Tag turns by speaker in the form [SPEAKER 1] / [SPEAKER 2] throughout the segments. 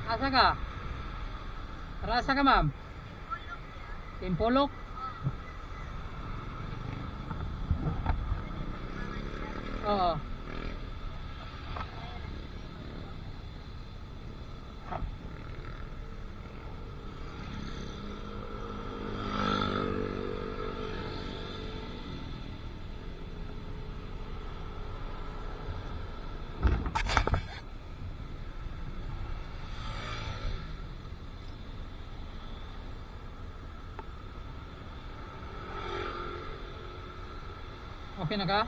[SPEAKER 1] Asa ka? Tara, asa ka, ma'am? Timpolok? Oo. Okay na ka?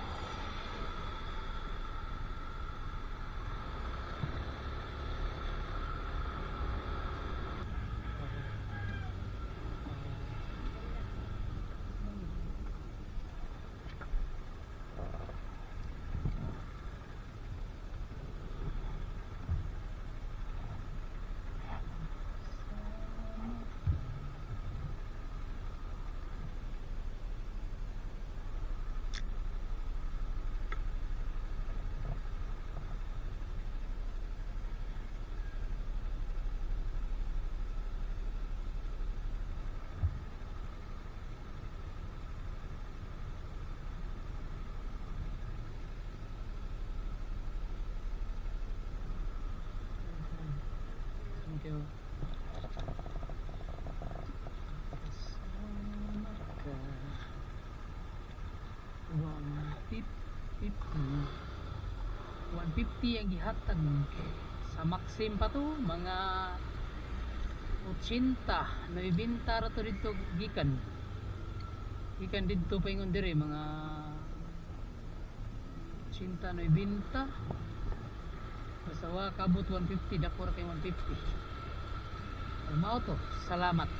[SPEAKER 1] Thank you. Kasama ka. 150. 150 ang gihatag sa Maxim pa to, mga 80, 90 ra to dito gikan didto paingon diri, mga 80, 90. Basta wa kabot 150, dako ra kay 150. Mao to, salamat.